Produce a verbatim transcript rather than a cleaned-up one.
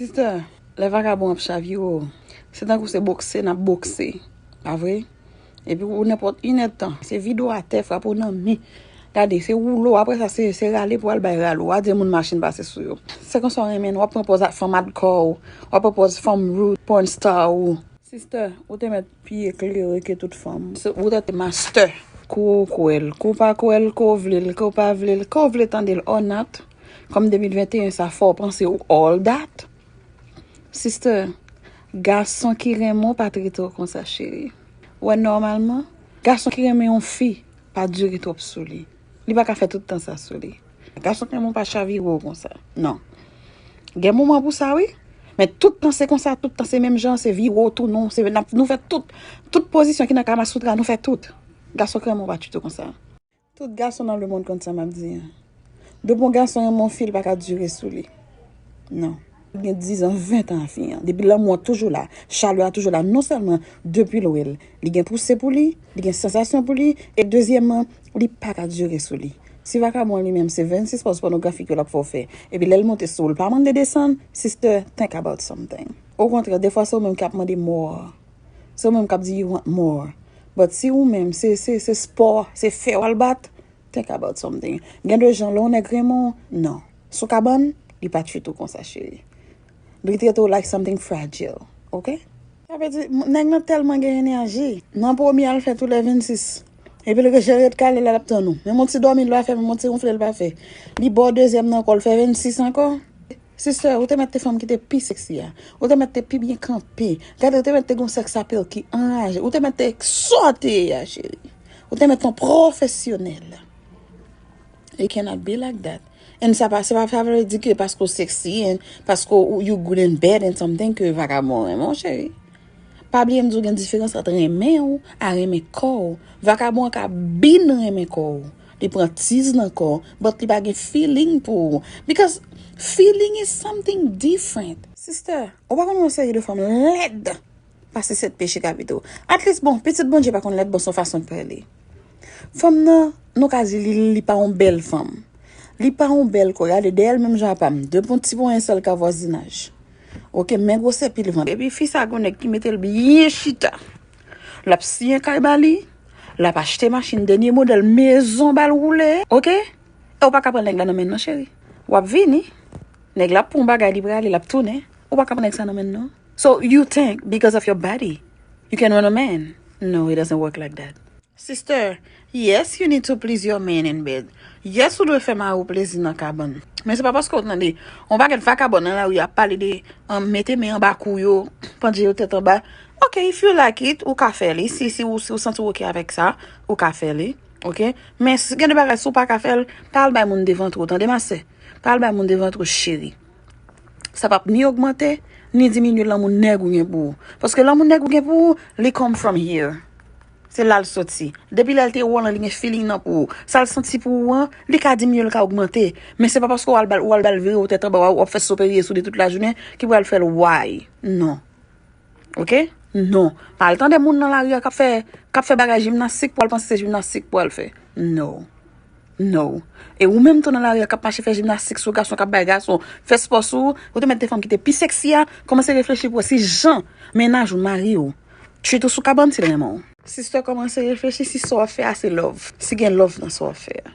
Sister, lè vakabon ap chavire w, se tankou se bokse n ap bokse, pa vre? Epi ou nenpòt inèdtan, se vide w atè, frape w nan mi. Gade, se woulo, apre sa se, se rale pou al bay rale w, w a di moun machin pase sou yo. Se konsa w renmen n, w ap pran pòz ak fanm adkò w, w ap pran pòz fanm rude, porn star ou. Sister, ou te mèt pi eklere ke tout fanm. Se, ou te master. Ke w kwè l, ke w pa kwè l, ke w vle l, ke w pa vle l, ke w vle tande l or not. Kòm de mil venteyen sa fè w panse ou all that. Sister, gason ki renmen w pa trete w konsa, cheri. Ou wè, nòmalman, gason ki renmen yon fi pa dire twòp sou li. Li pa ka fè tout tan sa sou li. Gason ki renmen w pa chavire w konsa. Non. Gen moman pou sa, wi. Men tout tan se konsa, tout tan se menm jan, se vire w, tounen w, se, n ap, nou fè tout, tout pozisyon ki nan Kamasutra, nou fè tout. Gason ki renmen w pa trete w konsa. Tout gason nan lemonn konn sa m ap di an. Depi yon gason renmen yon fi, li pa ka dire sou li. Non. Li gen dizan, ventan a fi an. Depi lanmou an toujou la, chalè a toujou la, non sèlman depi l wè l, li gen pouse pou li, li gen sansasyon pou li, e dezyèmman, li pa ka dire sou li. Si vakabon an li menm, se vennsis pòz pònografik yo l ap fè w fè, epi lè l monte sou w, l pa mande desann, sister, think about something. Okontrè, defwa se ou menm k ap mande more. Se ou menm k ap di you want more. But si ou menm, se, se, se spò, se fè w al bat, think about something. Gen de jan, lè yon nèg renmen w, non. Sou kabann, li pa trete w konsa, cheri. Li trete w like something fragile, ok? Sa vle di, m-, nèg lan tèlman gen enèji. Nan pwomye a l fè tou lè vennsis. Epi l rejere ret kale la, l ap tann ou. Menm yon ti dòmi l va fè, menm yon ti wonfle l va fè. Li ba w dezyèm nan ankò, l fè vennsis ankò. Sister, ou te mèt te fanm ki te pi seksi a. Ou te mèt te pi byen kanpe. Gade, ou te mèt te gon sex appeal ki anraje. Ou te mèt te sa w te ye a, cheri. Ou te mèt te yon pwofesyonèl. It cannot be like that. And sa pa, se pa, sa vle di ke paske w seksi and paske w, you good in bed and something ke vakabon renmen w, cheri. Pa bliye m di w gen diferans ant renmen w a renmen kò w. Vakabon an ka byen renmen kò w. Li pran tiz nan kò w, but li pa gen feeling pou ou. Because feeling is something different. Sister, ou pa konn yon seri de fanm lèd pase sèt peche kapito. At least, bon, pitit Bondye pa konn lèd, bon, se yon fason l pale. Fanm nan, nou ka di li, li pa yon bèl fanm. Li pa yon bèl kò, gade dèyè l menm jan a pa m. Depi yon ti ponyen sèl ka vwazinaj. Ok, men gwosè pil vant. Epi fi sa gon nèg ki mete l byen chita. L ap siyen kay ba li, l ap achte machin dènye modèl, mezon ba l woule, ok? E ou pa ka pran nèg la nan men l non, cheri. W ap vini. Nèg la ap pran yon bagay, li prale, l ap tounen. Ou pa ka pran nèg sa nan men l non. So you think because of your body, you can run a man? No, it doesn't work like that. Sister, yes, you need to please your man in bed. Yes, ou dwe fè mari w plezi nan kabann. Men se pa paske w tande yon pakèt vakabon nan lari ap pale de, um, mete men anba kou yo, pandye yo tèt anba. Ok, if you like it, ou ka fè li. Si, si ou, si ou santi w ok avèk sa, ou ka fè li. Ok? Men si gen de bagay, si w pa ka fè l, pa al bay moun devantre w, tande, ma sè? Pa al bay moun devantre w, cheri. Sa p ap ni ogmante, ni diminye lanmou nèg ou gen pou ou. Paske lanmou nèg ou gen pou ou, li come from here. Se la l soti. Depi lè l te wè w lan, li gen feeling nan pou ou. Sa l santi pou ou an, li ka diminye, li ka ogmante. Men se pa paske w al ba l, w al ba l vire w tèt anba, w ap fè soperye sou li tout lajounen, ki pral fè l why. Non. Ok? Non. Pa al tande moun nan lari a k ap fè, k ap fè bagay jimnastik pou al panse se jimnastik pou al fè. No. No. E ou menm tou nan lari a k ap mache fè jimnastik sou gason, k ap bay gason fè spò sou ou, ou te mèt te fanm ki te pi seksi a, kòmanse reflechi pou wè si jan mennaj ou, mari w, treat ou sou kabann, si l renmen w. Sister, kòmanse reflechi si sa w ap fè a se love. Si gen love nan sa w ap fè a.